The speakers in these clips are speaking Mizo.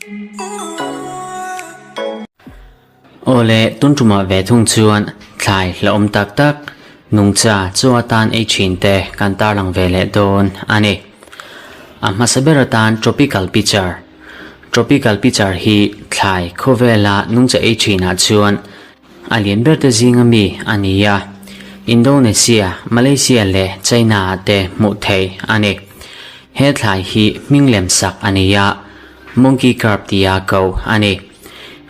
Aw le, tun tumah ve thung chuan thlai hlauhawm tak tak nungcha chaw atan ei thin te kan tarlang ve leh dawn a ni. A hmasa ber atan tropical pitcher. Tropical pitcher hi thlai khawvela nungcha ei thinah chuan A lian ber te zinga mi a ni a, Indonesia, Malaysia leh China ah te hmuh theih a ni. He thlai hi hming lem sak a ni a, Monkey Carp tia ko a ni.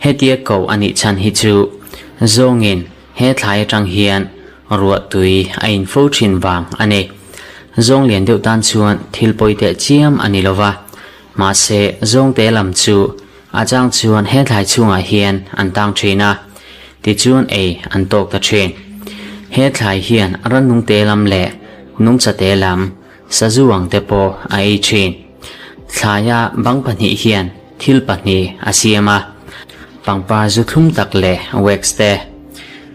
Hetia ko a nih chhan hi chu zawngin he thlai atang hian ruah tui a in fo thin vang a ni. Zawng lian deuh tan chuan thil pawi teh chiam a ni lova, mahse zawngte lam chu A chang chuan he thlai chhungah hian an tang thin a, tichuan ei an tawk ta thin. He thlai hian rannung te lam leh nungcha te lam, sazu ang te pawh a ei thin. Thlaia bang pahnih hian thil pahnih a siam a, pangpar zu thlum tak leh wax te.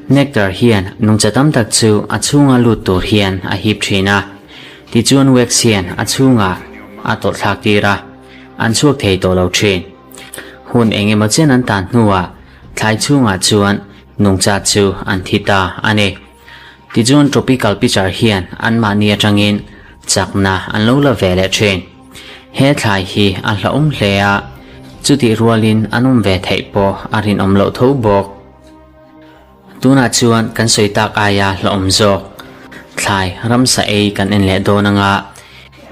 Nectar hian nungcha tam tak chu a chhunga lut tur hian a hip thin a, tichuan wax hian a chhungah a tawlhthlak tir a. An chhuak thei tawh lo thin. Hun eng emaw chen an tan hnuah thlai chhungah chuan nungcha chu an thi ta a ni. Tichuan tropical pitcher hian anmahni atangin chakna an lo la ve leh thin. He thlai hi a hlauhawm hle a, chutih rualin an awm ve theih pawh a rinawm loh tho bawk. Tunah chuan kan sawi tak aia hlauhawm zawk thlai ramsa ei kan en leh dawn anga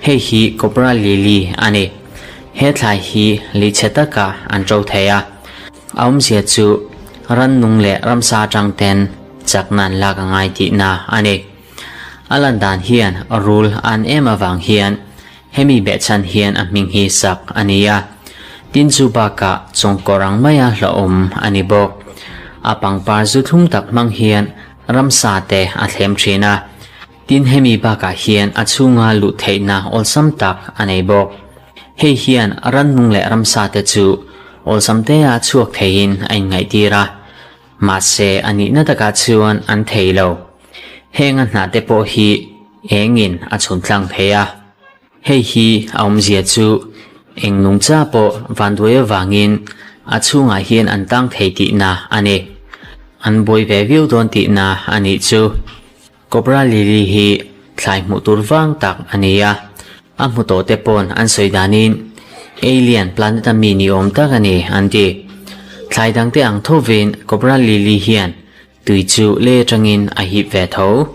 hei hi cobra lily a ni. He thlai hi lei chhe taka an ṭo thei a, a awmzia chu rannung leh ramsa aṭang ten chakna an lak a ngai tihna a ni. A lan dan hian rul an em avang hian hemi behchhan hian a hming hi sak a ni a, tin chu bakah chawngkawr ang maia hlauhawm a ni bawk. A pangpar zu thlum tak hmang hian ramsa te a thlem thin a, tin hemi bakah hian a chhunga luh theihna awlsam tak a nei bawk. Hei hian rannung leh ramsa te chu awlsam tea chhuak theiin a inngaihtir a, mahse a nihna takah chuan an thei lo. Heng a hnah te pawh hi engin a chhun tlang thei a. Hei hi a awmzia chu eng nungcha pawh vanduai avangin a chhungah hian an tang thei tihna a ni. An buai ve viau dawn tihna a nih chu. Cobra Lily hi thlai hmuh tur vang tak a ni a, a hmu tawh te pawn an sawi danin alien planet a mi ni awm tak a ni an ti. Thlai dangte ang thovin Cobra Lily hian Tui chu lei atangin a hip ve tho.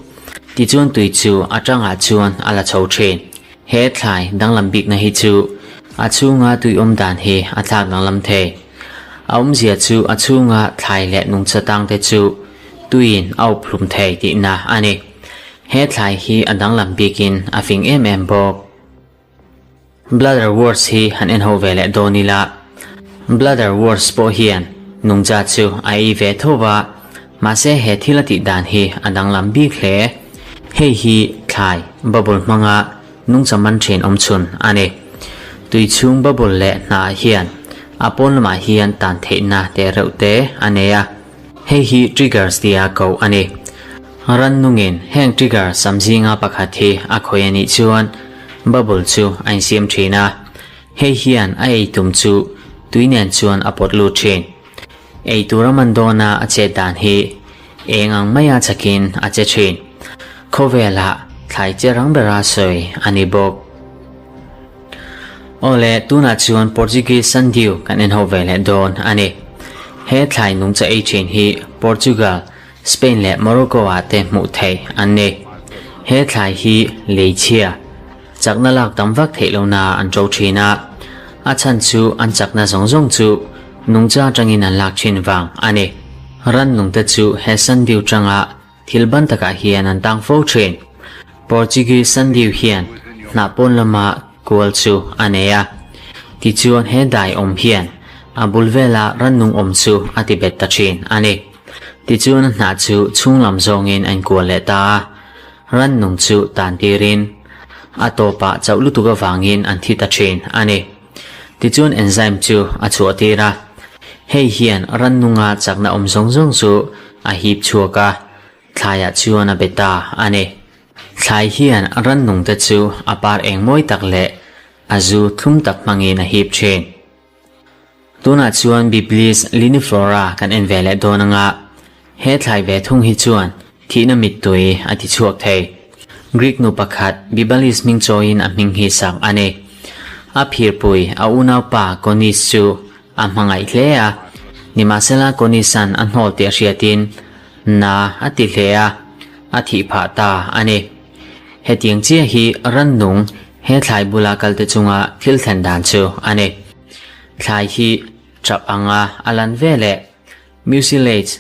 Tichuan tui chu a tangah chuan a la chho thin. He thlai danglam bikna hi chu a chhunga tui awm dan hi a thlak danglam thei. A awmzia chu a chhunga thlai leh nungcha tangte chu tuiin a up hlum thei tihna a ni. He thlai hi a danglam bikin a fing em em bawk. Bladder words hi han en ho ve leh dawn ila, Bladder words pawh hian nungcha chu a ei ve tho va, mahse he thil a tih dan hi a danglam bik hle. Hei hi thlai, bubble hmanga nungcha man thin awm chhun a ni. Tui chhung bubble leh hnah hian a pawn lamah hian tan theihna te reuh te a nei a. Hei hi triggers tia koh a ni. Rannungin heng trigger sam zinga pakhat hi a khawih a nih chuan bubble chu a insiam thin a, hei hian a ei tum chu tui nen chuan a pawt lut thin. Ei tur a man dawna a chet dan hi eng ang maia chakin a che thin. Khawvelah thlai che rang bera sawi a ni bawk. Awle, tunah chuan Portuguese sundew kan en ho ve leh dawn a ni. He thlai nungcha ei thin hi Portugal, Spain leh Morocco ah te hmuh theih an ni. He thlai hi lei chhia, chakna lak tam vak theih lohna an ṭo thin a, a chhan chu an chakna zawng zawng chu nungcha atangin an lak thin vang a ni. Rannungte chu he sundew tanga Thil ban takah hian an tang fo thin. Portuguese sundew hian hnah pawn lama kual chu a nei a. Tichuan he dai awm hian a bul vela rannung awm chu a ti bet ta thin a ni. Tichuan a hnah chu chhung lam zawngin a inkual leh ta a, rannung chu tan tirin a tawpah chauh lutuk avangin an thi ta thin a ni. Tichuan enzyme chu a chhuah tir a, hei hian rannunga chakna awm zawng zawng chu a hip chhuak a, thlaiah chuan a be ta a ni. Thlai hian rannungte chu a par eng mawi tak leh a zu thlum tak hmangin a hip thin. Tunah chuan Biblis liniflora kan en ve leh dawn anga he thlai ve thung hi chuan thihna mittui a ti chhuak thei. Greek nu pakhat Bibalis hming chawiin a hming hi sak a ni. A phirpui a unaupa Konis chu a hmangaih hle a, nimahsela Konisan a hnawl tih a hriatin na a ti hle a, a thih phah ta a ni. Hetiang chiah hi rannung he thlai bula kalte chunga thil thlen dan chu a ni. Thlai hi tap anga a lan veleh mucilage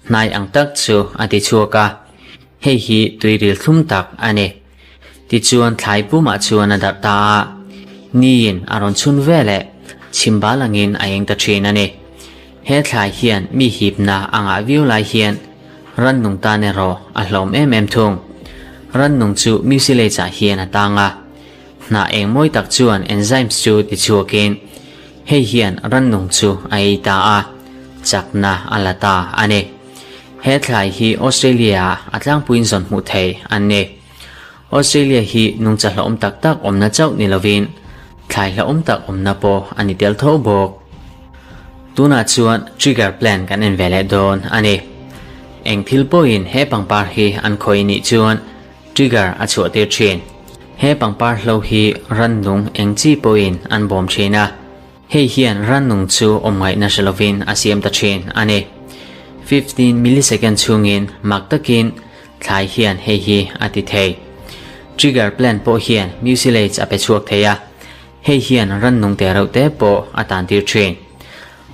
hnai ang tak chu a ti chhuak a, hei hi tuiril thlum tak a ni. Tichuan thlai pumah chuan a darh ta a, niin a rawn chhun veleh chhimbal angin a eng ta thin a ni. He thlai hian mi hipna a ngah viau lai hian rannung tan erawh a hlawm em em thung. Rannung chu mucilage ah hian a tang a. Hnah eng mawi tak chuan enzymes chu ti chhuakin hei hian rannung chu a ei ta a, chakna a la ta a ni. He thlai hi Australia-ah a tlangpuiin zawn hmuh theih an ni. Australia hi nungcha hlauhawm tak tak awmna chauh ni lovin thlai hlauhawm tak awmna pawh a ni tel tho bawk. Tunah chuan trigger plant kan en ve leh dawn a ni. Eng thil pawhin he pangpar hi an khawih nih chuan Trigger a chhuah tir thin. He pangpar hlo hi rannung eng chi pawhin an bawm thin a, hei hian rannung chu awm ngaihna hre lovin a siam ta thin a ni. 15 millisecond chhungin mak takin thlai hian hei hi a ti thei. Trigger plant pawh hian mucilage a pe chhuak thei a, hei hian rannung te reuh te pawh a tan tir thin.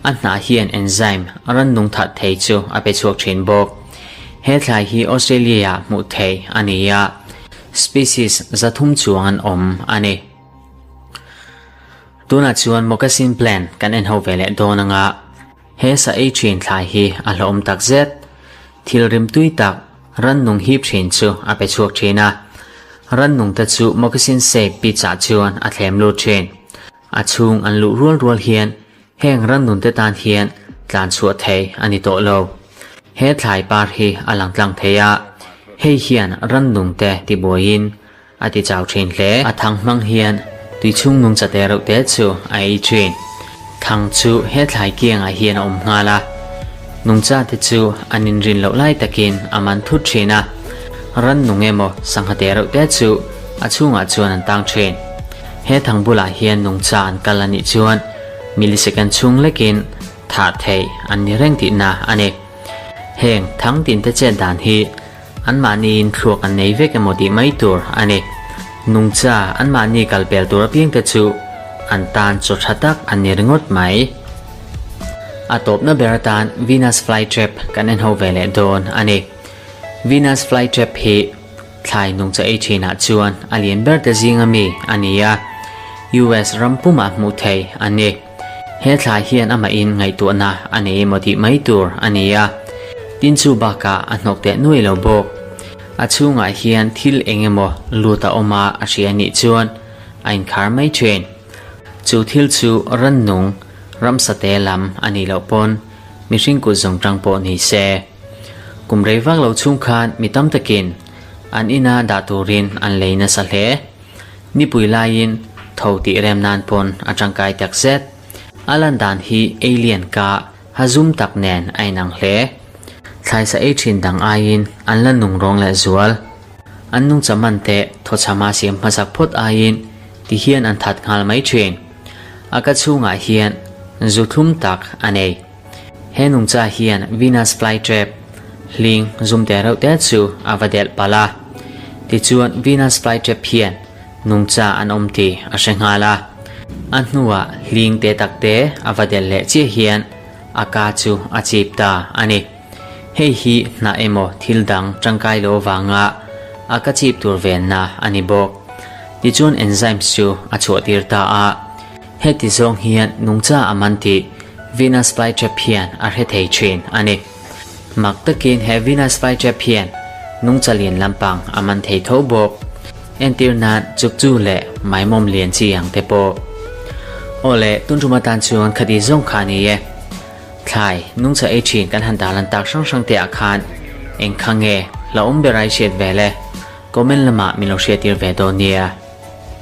A hnah hian enzyme rannung that thei chu a pe chhuak thin bawk. He thlai hi Australia-ah hmuh theih a ni a, species 300 chuang an awm a ni. Tunah chuan moccasin plant kan en ho ve leh dawn anga he sa ei thin thlai hi a hlauhawm tak zet. Thil rim tui tak rannung hip thin chu a pe chhuak thin a, rannung te chu moccasin shape pitch-ah chuan a thlem lut thin. A chhung an luh rual rual hian heng rannunte tan hian tlan chhuah thei a ni tawh lo. He thlai par hi a lang tlang thei a, hei hian rannungte tibuaiin a ti chau thin hle. A thang hmang hian tui chhung nungcha te reuh te chu a ei thin. Thang chu he thlai kiangah hian a awm nghal a, nungcha te chu an inrin loh lai takin a man thut thin a, rannung emaw sangha te reuh te chu a chhungah chuan an tang thin. He thang bulah hian nungcha an kal a nih chuan millisecond chhung lekin thah theih an ni reng tihna a ni. Heng thang tinte chet dan hi anmahniin thluak an nei vek emaw tih mai tur a ni. Nungcha anmahni kal pel tur apiangte chu an tan chaw tha tak an ni ringawt mai. A tawpna ber atan Venus flytrap kan en ho ve leh dawn a ni. Venus flytrap hi Thlai nungcha ei thinah chuan a lian ber te zinga mi a ni a, US ram pumah hmuh thei a ni. He thlai hian amahin ngaihtuahna a nei emaw tih mai tur a ni a, tin chu bakah a hnawk teh nuai lo bawk. A chhungah hian thil eng emaw lut a awm a a hria nih chuan a inkhar mai thin. Chu thil chu rannung, ramsa te lam a nih loh pawn mihring kut zawng tang pawh ni se. Kum rei vak lo chhung khan mi tam takin an ina dah turin an lei nasa hle. Nipui laiin tho tih rem nan pawn a tangkai tak zet. A lan dan hi alien ka ha zum tak nen a inang hle. Thlaisa ei thin dang aiin an la nung rawng leh zual. An nungcha man te thawchhama siam hmasak phawt aiin ti hian an that nghal mai thin. A ka chhungah hian zu thlum tak a nei. He nungcha hian Venus flytrap hling zum te reuh te chu a va delh palh a. Tichuan Venus flytrap hian nungcha an awm tih a hre nghal a. A hnuah hling te tak te a va delh leh chiah hian a ka chu a chip ta a ni. Hei hi hnah emaw thil dang tangkai lo avanga a ka chip tur venna a ni bawk. Tichuan enzymes chu a chhuah tir ta a. Heti zawng hian nungcha a man tih Venus flytrap hian a hre thei thin a ni. Mak takin he Venus flytrap hian nungcha lian lampang a man thei tho bawk. Entir nan chukchu leh maimawm lian chi ang te pawh. Aw le, tun tum atan chuan khati zawng kha a ni e. Thlai, nungcha ei thin kan han darlan tak hrang hrang te ah khan eng kha nge hlauhawm ber ai hriat ve le? Comment lamah min lo hriattir ve dawn nia.